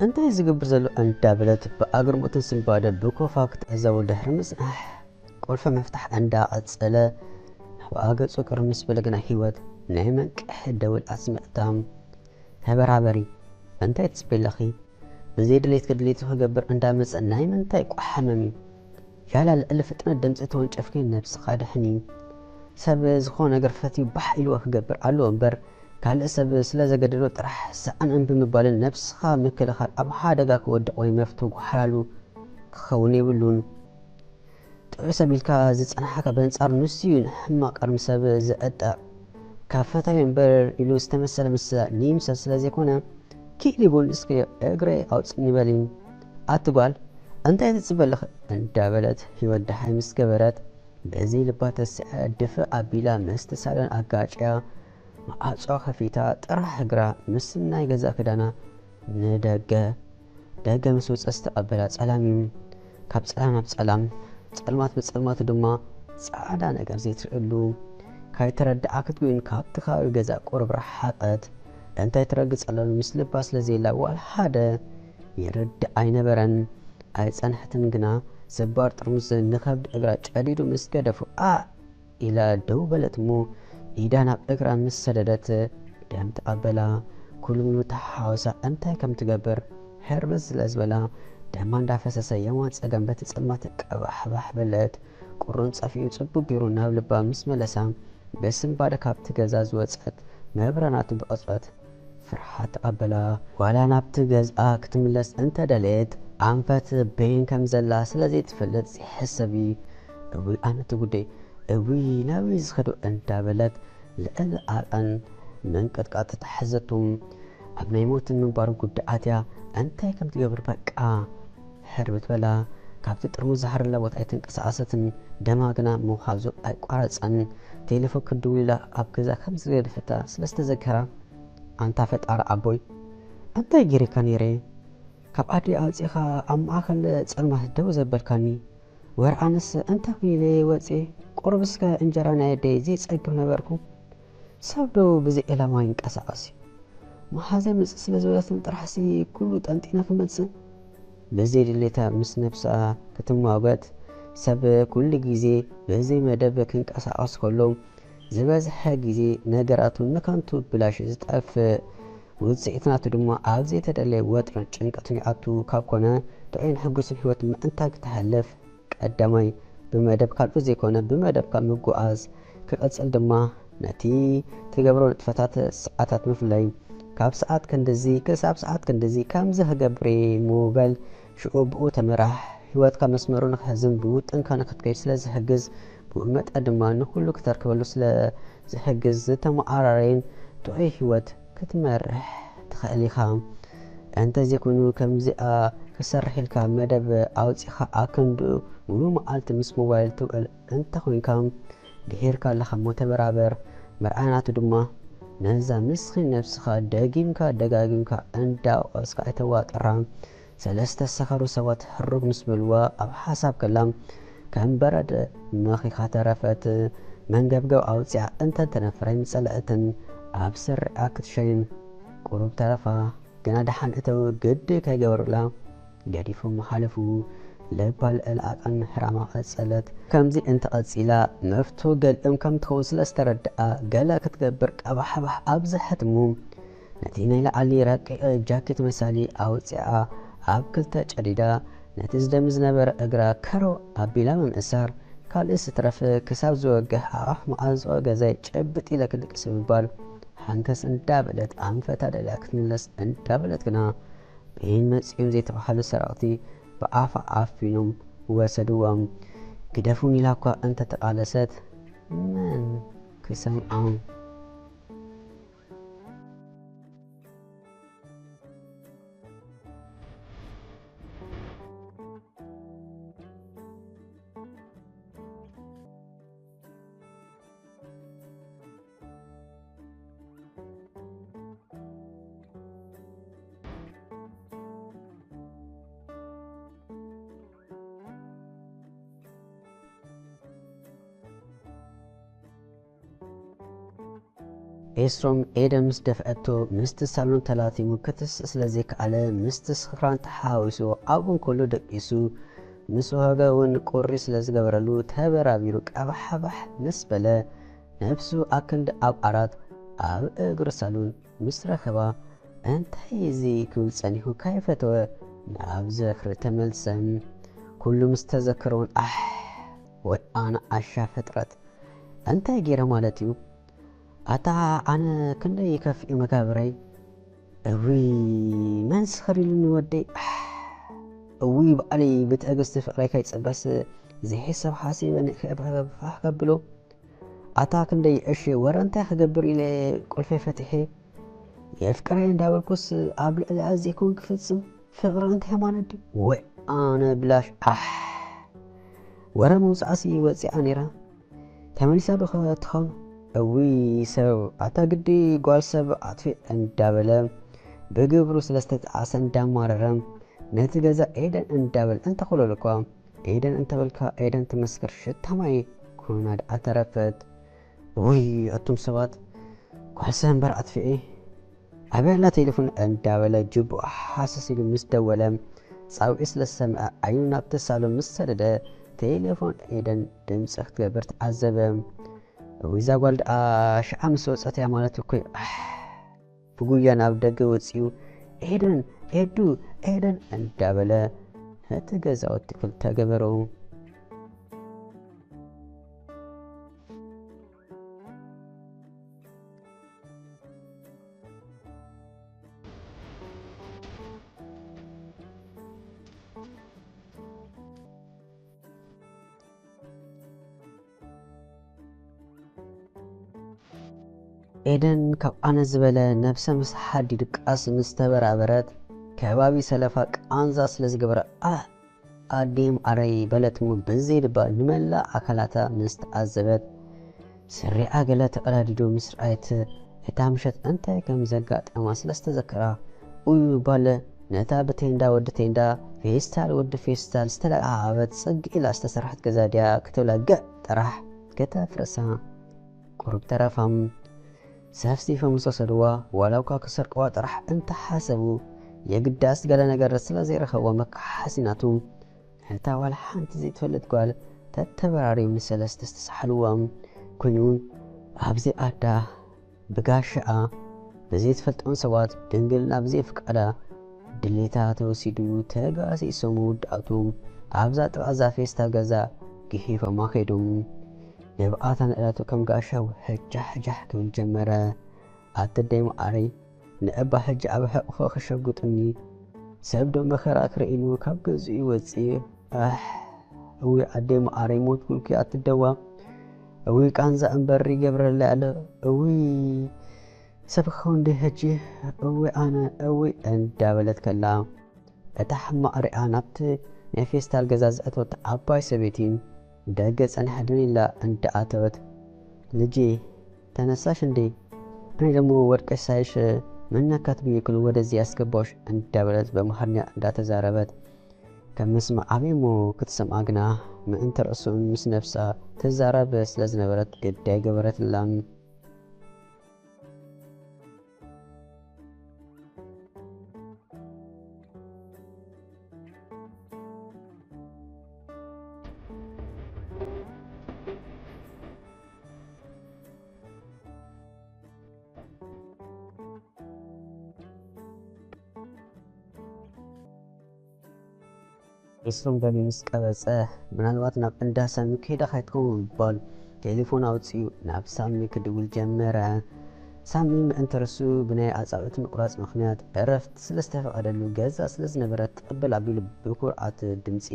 እንታይ ዝገብር ዘሎ እንዳበለት ብኣግርሞትን ስንባደ ብኮፋ ክትዕዘቦ ድሕሪ ምጽናሕ፣ ቁልፊ ምፍታሕ እንዳቐጸለ ናብኣ ገጹ ቅርብ ምስ በለ ግና ህይወት ናይ መንቅሒ ደወል ኣስምዕታ። ተበራበሪ፣ እንታይ ትጽበይ ኣለኺ? ብዘይ ድሌትኪ ድሌቱ ክገብር እንዳመጸ ናይ ምንታይ ቋሕ ሕመም እዩ? ያላ ልዕሊ ፍጥነት ድምጺ ተወንጨፍኪ ነብስኻ ድሕኒ። ሰብ ዝኾነ ነገር ፈትዩ ባሕ ኢልዎ ክገብር ኣለዎ እምበር፣ ካልእ ሰብ ስለ ዘገደዶ ጥራሕ ሰኣን እምቢ ምባልን ነብስኻ ምክልኻል ኣብ ሓደጋ ክወድቕ ወይ መፍትው ጓሓላሉ ክኸውን የብሉን። ጥዑይ ሰብ ኢልካ ዝጸናሕካ በንጻር ንሱ እዩ ንሕማቕ ቅድሚ ሰብ ዝዕጠቕ። ካብ ፈታዊ እምበር ኢሉ ዝተመሰለ ምስ ንይምሰል ስለ ዘይኮነ፣ ኪድ ይቡን እስኪ እግረይ ኣውጽኒ በሊ። ኣቲ ጓል፣ እንታይ ትጽበ ኣለኺ? እንዳበለት ህይወት ደሓይ ምስ ገበረት፣ በዚ ልባ ተስዐ ድፍእ ኣቢላ ምስቲ ሳሎን ኣጋጭያ፣ መዓጾ ከፊታ ጥራሕ እግራ ምስ ናይ ገዛ ክዳና ንደገ፣ ደገ ምስ ወጸት ዝተቐበላ ጸላም እዩ። ካብ ጸላም ናብ ጸላም፣ ጸልማት ብጸልማት ድማ ጻዕዳ ነገር ዘይትርእሉ። ካይተረድኣ ክትጉይን ካብቲ ከባቢ ገዛ ቁሩብ ረሓቐት። እንታይ ትረግጽ ኣሎ ምስ ልባ ስለ ዘየላ ዋላ ሓደ ይርድእ ኣይነበረን። ኣይጸንሐትን ግና ስባር ጥርሙዝ ንኸብዲ እግራ ጨዲዱ ምስ ገደፉ፣ ኣ ኢላ ደው በለት እሞ፣ ኢዳ ናብ እግራ ምስ ሰደደት፣ ደም ተቐበላ። ኩሉ ምተሓዋወሳ እንታይ ከም ትገብር ሕርብስ ስለ ዝበላ፣ ደማ እንዳፈሰሰ የማን ጸጋም በቲ ጸልማት ቀባሕባሕ በለት። ቁሩን ጸፊኡ ጽቡቅ ገይሩ ናብ ልባ ምስ መለሳ፣ ብስንባደ ካብቲ ገዛ ዝወጸት መብራናቱ ብቕጽበት ፍርሓት ተቐበላ። ዋላ ናብቲ ገዝኣ ክትምለስ እንተደለየት፣ ኣንፈት በይን ከም ዘላ ስለ ዘይትፈልጥ፣ ዘይሕሰብ እዩ። እውይ ኣነቲ ጉደይ፣ እውይ ናበይ ዝኸዶ እንዳበለት ልዕሊ ዓቐን ምንቅጥቃጥ ተታሕዘቱ። ኣብ ናይ ሞትን ምንባርን ጉዳይ ኣትያ እንታይ ከም ትገብር በቃ ሕርብት በላ። ካብቲ ጥርሙዝ ዝሃረላ ቦታ ኣይተንቀሳቐሰትን። ደማ ግና ምውሓዙ ኣይቋረጸን። ቴሌፎን ክትድውል ኢላ ኣብ ገዛ ከም ዝገደፈታ ስለ ዝተዘከራ፣ ኣንታ ፈጣሪ ኣቦይ፣ እንታይ ገይረካ ነይረ? ካብ ኣደይ ኣውጺእኻ ኣብ ማእከል ጸልማት ደው ዘበልካኒ። ወረ ኣነስ እንታይ ኮይነ ወጺኤ? ቁሩብ እስከ እንጀራ ናይ ኣደይ ዘይጸግብ ነበርኩ። ሰብ ዶ ብዘይ ዕላማ ይንቀሳቐስ እዩ? መሓዘ ምጽእ ስለ ዝበለትኒ ጥራሕሲ ኩሉ ጠንጢነ ክመጽእ። ብዘይ ድሌታ ምስ ነብሳ ክትማጎት። ሰብ ኩሉ ግዜ ብዘይ መደብ ክንቀሳቐስ ከሎ፣ ዝበዝሐ ግዜ ነገራቱ ንከንቱ ብላሽ ዝጠፍእ። ውጽኢት ናቱ ድማ ኣብ ዘይተደለየ ወጥርን ጭንቀትን ይኣቱ። ካብ ኮነ፣ ጥዑይን ሕጉስን ህይወት ምእንታን ክተሕልፍ፣ ቀዳማይ ብመደብ ካልኦት ዘይኮነ ብመደብካ ምጉዓዝ፣ ክቕጽል ድማ ነቲ ትገብሮ ንጥፈታት ሰዓታት ምፍላይ። ካብ ሰዓት ክንድዚ ክሳብ ሰዓት ክንድዚ ከምዚ ክገብር እየ ምበል፣ ሽዑ ብኡ ተመራሕ። ህይወትካ መስመሩ ንክሕዝን ብውጥንካ ንክትከይድ ስለ ዝሕግዝ፣ ብኡ መጠን ድማ ንኹሉ ክተርክበሉ ስለ ዝሕግዝ፣ ዝተመዓራረየን ጥዑይ ህይወት ክትመርሕ ትኽእል ኢኻ። እንተዘይኮይኑ ከምዚኣ ክሰርሕ ኢልካ መደብ ኣውጺኻ ኣክንድኡ ሙሉ መዓልቲ ምስ ሞባይል ትውዕል እንተኾይንካ፣ ድሒርካ ኣለኻ እሞ ተበራበር። መርኣያ ናቱ ድማ ነዛ ምስኪን ነብስኻ ደጊምካ ደጋጊምካ እንዳወቐስካ ኣይተዋጥራ። ሰለስተ ሰኸሩ ሰባት ህሩግ ምስ በልዋ ኣብ ሓሳብ ከላ ከም በረድ መኺኻ ተረፈት። መንገብገብ ኣውጺኣ እንተንተነፍረ ምጸልአትን ኣብ ስሪኣ ክትሸይን ቁሩብ ተረፋ። ግና ደሓን እተው ግዲ ከይገበሩላ ገዲፎም ሓለፉ። ልባ ልዕሊ ዓቐን ሕራማ ቀጸለት። ከምዚ እንተቐጺላ መፍቶ ገሊኦም ከም ትኸውን ስለ ዝተረድኣ ገለ ክትገብር ቀባሕባሕ ኣብዝሐት እሞ ነቲ ናይ ላዕሊ ረቂቕ ጃኬት መሳሊ ኣውጺኣ ኣብ ክልተ ጨዲዳ ነቲ ዝደሚ ዝነበረ እግራ ከረው ኣቢላ ምምእሳር ካልእ ስትረፍ ክሳብ ዝወግሕ ኣዕሩኽ መዓንጾ ገዛይ ጭብጥ ኢለ ክድቅስ ብምባል ሓንከስ እንዳበለት ኣንፈታ ደልያ ክትምለስ እንዳበለት ግና በይን መጺኦም ዘይተባህሉ ሰረቕቲ ብኣፋ ዓፊኖም ወሰድዎም። ግደፉን ኢላ እኳ እንተተቓለሰት መን ክሰምዖም? ኤስሮም ኤደን ምስ ደፍአቶ ምስቲ ሳሎን ተላቲሙ ክትስእ ስለ ዘይከኣለ ምስቲ ስኽራን ተሓዋዊስዎ ኣብኡ እንከሎ ደቂሱ ምስ ወሃገ እውን ቁሪ ስለ ዝገበረሉ ተበራቢሩ ቀባሕባሕ ምስ በለ ነብሱ ኣክንዲ ኣብ ዓራት ኣብ እግሪ ሳሎን ምስ ረኸባ እንታይ እዚ ክብል ጸኒሑ ካይፈተወ ናብ ዝኽሪ ተመልሰ። ኩሉ ምስ ተዘከረ እውን ኣሕ ወይ ኣነ ዓሻ ፍጥረት እንታይ ገይረ ማለት እዩ? ኣታ ኣነ ክንደይ ይከፍእ መጋብረይ። እውይ መን ስኽር ኢሉኒ ወደይ። ኣሕ፣ እውይ ባዕለይ ብትዕግስቲ ፍቕረይ ከይጽበስ ዘይሕሰብ ሓሲበ ንእክብፋሕ ከብሎ። ኣታ ክንደይ እሺ ወረ እንታይ ክገብር ኢለ ቁልፈይ ፈቲሐ የፍቅረይ እንዳበልኩስ ኣብ ልዕሊ ኣዚእኩን ክፍጽም ፍቕሪ እንታይ ሃይማኖት ድዩ? ወይ ኣነ ብላሽ ኣሕ። ወረ መውጽዓሲ ወጺኣ ነይራ። ተመሊሳ ዶ ኸ ትኸውን? እውይ ሰብ ኣታ ግዲ ጓል ሰብ ኣጥፊእ እንዳበለ ብግብሩ ስለ ዝተጠዓሰ እንዳማረረ ነቲ ገዛ ኤደን እንዳበል እንተኾለሉ እኳ ኤደን እንተበልካ ኤደን ትመስክር ሽታ ማይ ኮይና ደኣ ተረፈት። ውይ ኣቱም ሰባት ጓል ሰብ እምበር ኣጥፊኤ ኣበይ ኣላ ቴሌፎን እንዳበለ ጅቡኣ ሓሰስ ኢሉ ምስ ደወለ ጻውዒት ስለ ዝሰምዐ ዓይኑ ናብቲ ሳሎን ምስ ሰደደ ቴሌፎን ኤደን ድምጺ ክትገብር ተዓዘበ። እውይ እዛ ጓል ደኣ ሽዓ ምስ ወጸት እያ ማለት እኮ እዩ። ኣሕ። ብጉያ ናብ ደገ ወጺኡ ኤደን ኤዱ ኤደን እንዳበለ ነቲ ገዛውቲ ክልተ ገበሮ። ኤደን ካብ ኣነ ዝበለ ነብሰ ምስ ሓዲ ድቃስ ምስ ተበራበረት ከባቢ ሰለፋ ቃንዛ ስለ ዝገበረ ኣህ ኣዴ ማዓረይ በለት እሞ ብዘይ ልባ ንመላእ ኣካላታ ምስ ተዓዘበት ስሪዓ ገለ ተቐዳዲዱ ምስ ረኣየት እታ ምሸት እንታይ ከም ዘጋጠማ ስለ ዝተዘከራ ኡይ ባለ ነታ ብቴንዳ ወዲ ቴንዳ ፌስታል ወዲ ፌስታል ዝተለዓዓበት ጽግ ኢላ ዝተሰርሐት ገዛ ድያ ክትብላ ገዕ ጥራሕ ከተፍርሳ ቁሩብ ተረፋ። ሰፍሲፎም ዝወሰድዋ ዋላ እኳ ክሰርቅዋ ጥራሕ እንተሓሰቡ የግዳስ ገለ ነገር ስለ ዘይረኸብዋ መከሓሲ ናቱ ነታ ዋላ ሓንቲ ዘይትፈልጥ ጓል ተተበራርዮም ንሰለስተ ዝተሳሕልዋ ኮይኑ ኣብዚ ኣዳ ብጋሻኣ ብዘይትፈልጦም ሰባት ድንግልና ብዘይፍቃዳ ድሌታ ተወሲዱ ተጋሲሶም መወዳእቱ ኣብዛ ጥቓ እዛ ፌስታል ገዛ ግሒፎማ ከይዶም። ንብኣታ ንእለቱ ከም ጋሻ ውሕጃሕጃሕ ክብል ጀመረ። ኣቲ ኣደይ መዓረይ ንእባ ሕጂ ኣብ ሕቕፎ ክሸጉጥኒ ሰብ ዶ መኸራ ክርእይሉ ካብ ገዝኡ ይወፅእ ኣሕ እዊ ኣደይ መዓረይ ሞት ኩልኪ ኣትደዋ እዊ ቃንዛ እምበር ይገብረላ ኣሎ እዊ ሰብ ክኸውን ዲ ሕጂ እዊ ኣነ እዊ እንዳበለት ከላ እታ ሕማቕ ሪኣ ናብቲ ናይ ፌስታል ገዛ ዘእተወት ዓባይ ሰበይቲ ደገ ጸኒሓ ደኒላ እንዳኣተወት ልጄ ተነሳሽ እንዴ ኣነ ደሞ ወድቀሽ ሳይሽ መነካት ብይክሉ ወደዚ ያስገባሽ እንዳበለት በምሃርኛ እንዳተዛረበት ከም መስማዕ ኣበይ እሞ ክትሰምዓ ግና ምእንቲ ርእሱን ምስ ነብሳ ትዛረብ ስለ ዝነበረት ግዲ ኣይገበረትላን። ርስቶም ደሚ ምስ ቀበጸ ምናልባት ናብ እንዳ ሳሚ ከይዳ ካይትኸውን ብምባል ቴሌፎን ኣውጺኡ ናብ ሳሚ ክድውል ጀመረ። ሳሚ ምእንቲ ርእሱ ብናይ ኣጻብዕቲ ምቁራጽ ምኽንያት ዕረፍቲ ስለ ዝተፈቐደሉ ገዛ ስለ ዝነበረ ትቕበል ኣቢሉ ብኩርዓት ድምጺ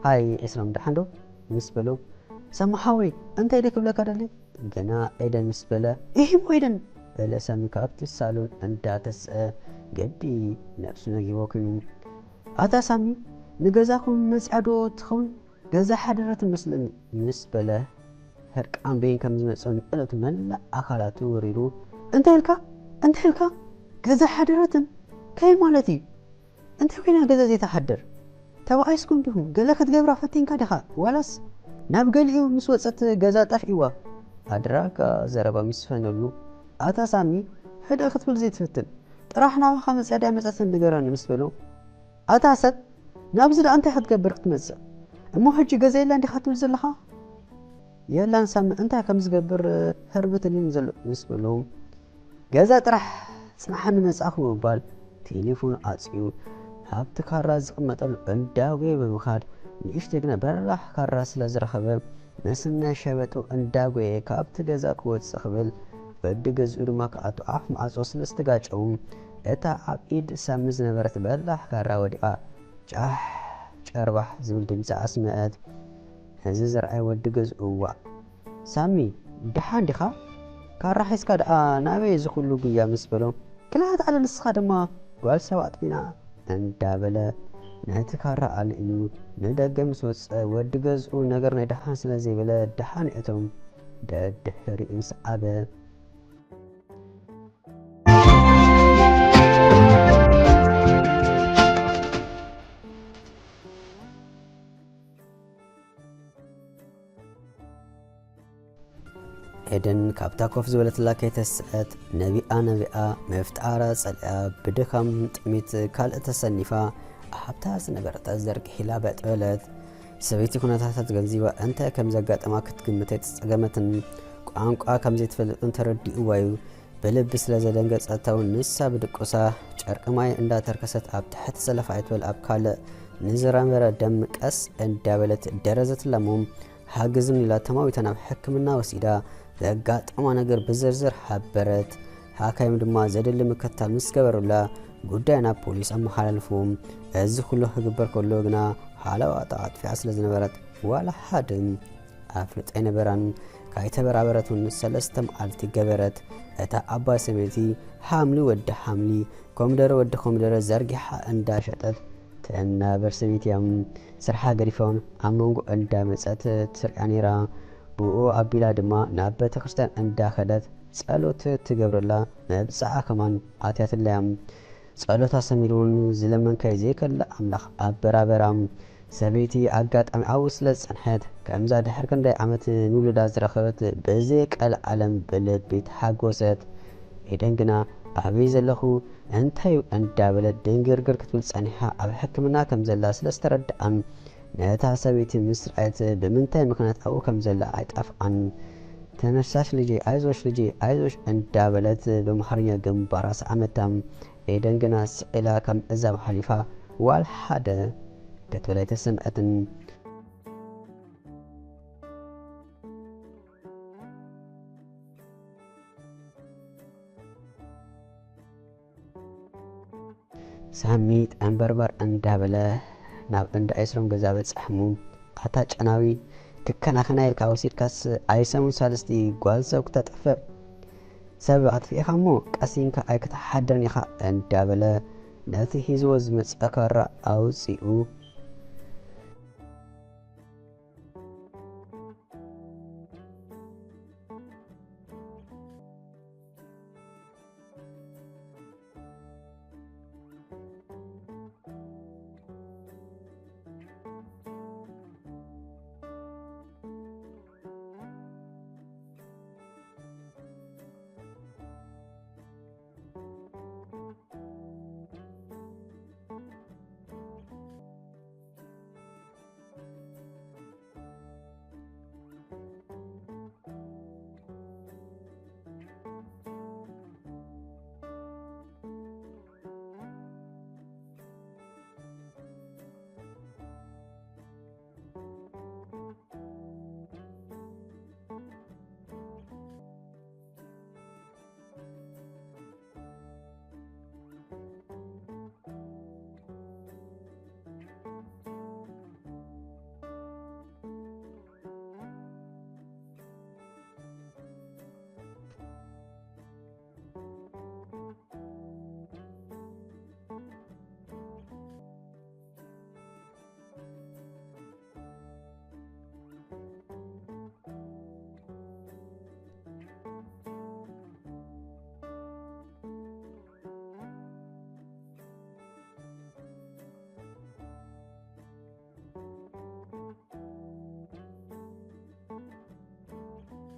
ሃይ ዒስራም ደሓን ዶ? ምስ በሎ ሳሚ ሓወይ እንታይ ድየ ክብለካ ደሊ? ገና ኤደን ምስ በለ ኢሂሞ ኤደን በለ ሳሚ ካብቲ ሳሎን እንዳተስአ ገዲ ነብሱ ነጊዎ ኮይኑ ኣታ ሳሚ ንገዛኹም መጺኣ ዶ ትኸውን? ገዛ ሓደረ ትመስለኒ ምስ በለ ሕርቃን በይን ከም ዝመጾ ንጸሎት መላእ ኣካላቱ ወሪሩ እንታይ ኢልካ እንታይ ኢልካ ገዛ ሓደረትን ከይ ማለት እዩ እንታይ ኮይና ገዛ ዘይትሓድር ተባኢስኩም ዲኹም ገለ ክትገብራ ፈቲንካ ዲኻ ዋላስ ናብ ገሊኡ ምስ ወጸት ገዛ ጠፊእዋ ኣድራጋ ዘረባ ምስ ፈነሉ ኣታ ሳሚ፣ ህድእ ክትብል ዘይትፍትን? ጥራሕ ናባኻ መጽያ ድያ መጸትን ንገረኒ ምስ በሎ፣ ኣታ ሰብ፣ ናብዚ ደኣ እንታይ ክትገብር ክትመጽእ? እሞ ሕጂ ገዛ የላ እንዲኻ ትብል ዘለኻ? የላን ሳሚ፣ እንታይ ከም ዝገብር ህርብትልኒ ዘሎ ምስ በሎ፣ ገዛ ጥራሕ ጽናሓኒ መጻእኹ ብምባል ቴሌፎኑ ኣጽዩ ኣብቲ ካራ ዝቕመጠሉ እንዳጎየ ብምኻድ ንእሽተይ ግና በራሕ ካራ ስለ ዝረኸበ፣ ነስናይ ሸበጡ እንዳጎየ ካብቲ ገዛ ክወጽእ ክብል ወዲ ገዝኡ ድማ ክኣቱ ኣፍ ማዕጾ ስለ ዝተጋጨዉ፣ እታ ኣብ ኢድ ሳሚ ዝነበረት በራሕ ካራ ወዲቓ ጫሕ ጨርባሕ ዝብል ድምጺ ኣስምዐት። ነዚ ዝረኣየ ወዲ ገዝኡ፣ "ዋእ ሳሚ፣ ደሓን ዲኻ? ካራ ሒዝካ ደኣ ናበይ እዚ ኩሉ ጉያ?" ምስ በሎ፣ "ክላት ኣለ ንስኻ ድማ ጓል ሰብ ኣጥፊእና" እንዳበለ ነቲ ካራ ኣልዒሉ ንደገ ምስ ወጸ፣ ወዲ ገዝኡ ነገር ናይ ደሓን ስለ ዘይበለ ደሓን እቶም ደድሕሪኡ ምስ ዓበ፣ ኤደን ካብታ ኮፍ ዝበለትላ ከይተስአት፣ ነቢኣ ነቢኣ ምፍጣራ ጸሊኣ፣ ብድኻም ጥሜት ካልእ ተሰኒፋ፣ ኣብታ ዝነበረታ ዘርጊሒላ በጥ በለት። ሰበይቲ ኩነታታ ተገንዚባ፣ እንታይ ከም ዘጋጠማ ክትግምት ኣይተጸገመትን። ቋንቋ ከም ዘይትፈልጥን ተረዲእዋ እዩ። ብልቢ ስለ ዘደንገጸታ እውን፣ ንሳ ብድቁሳ ጨርቂ ማይ እንዳተርከሰት ኣብ ትሕቲ ሰለፍ ኣይትበል ኣብ ካልእ ንዝረመረ ደም ቀስ እንዳበለት ደረዘትላ እሞ፣ "ሓግዝኒ" ኢላ ተማዊታ ናብ ሕክምና ወሲዳ፣ ዘጋጠማ ነገር ብዝርዝር ሓበረት። ሓካይም ድማ ዘድሊ ምክትታል ምስ ገበሩላ፣ ጉዳይ ናብ ፖሊስ ኣመሓላልፉ። እዚ ኩሉ ክግበር ከሎ ግና፣ ሓለዋታ ኣጥፊኣ ስለ ዝነበረት፣ ዋላ ሓደ ኣፍልጦ ኣይነበራን። ካይተበራበረት እውን ሰለስተ መዓልቲ ገበረት። እታ ዓባይ ሰበይቲ፣ ሓምሊ ወዲ ሓምሊ፣ ኮሚደረ ወዲ ኮሚደረ ዘርጊሓ እንዳሸጠት ትናበር ሰበይቲ እያ። ስርሓ ገዲፋ እውን ኣብ መንጎ እንዳመጸት ትርእያ ነይራ። ብኡ ኣቢላ ድማ ናብ ቤተ ክርስቲያን እንዳኸደት ጸሎት ትገብረላ መብጽዓ ከማን ኣትያትላ እያ። ጸሎታ ሰሚሩ እውን ዝለመንካዮ ዘይከልእ ኣምላኽ ኣበራበራ። ሰበይቲ ኣጋጣሚ ኣብኡ ስለ ዝጸንሐት፣ ከምዛ ድሕሪ ክንደይ ዓመት ንውሉዳ ዝረኸበት ብዘይ ቀልዓለም ብልቢ ተሓጎሰት። ኤደን ግና፣ "ኣበይ ዘለኹ? እንታይ እዩ?" እንዳበለት ድንግርግር ክትብል ጸኒሓ፣ ኣብ ሕክምና ከም ዘላ ስለ ዝተረድኣን፣ ነታ ሰበይቲ ምስ ረኣየት፣ ብምንታይ ምኽንያት ኣብኡ ከም ዘላ ኣይጠፍኣን። "ተነሳሽ ልጄ፣ ኣይዞሽ ልጄ፣ ኣይዞሽ" እንዳበለት ብኣምሓርኛ ግንባራ ሰዓመታ። ኤደን ግና ስቕ ኢላ ካብ ምዕዛብ ሓሊፋ ዋላ ሓደ ክትብል ኣይተሰምዐትን። ሳሚ ጠንበርበር እንዳበለ ናብ እንዳ ኤስሮም ገዛ በጻሕሙ። "ኣታ ጨናዊ፣ ክከናኸና ኢልካ ወሲድካስ ኣይሰሙን ሳልስቲ ጓል ሰብ ክተጥፍእ? ሰብ ኣጥፊእኻ እሞ ቀሲንካ ኣይክትሓድርን ኢኻ" እንዳበለ ነቲ ሒዝዎ ዝመጸ ካራ ኣውጺኡ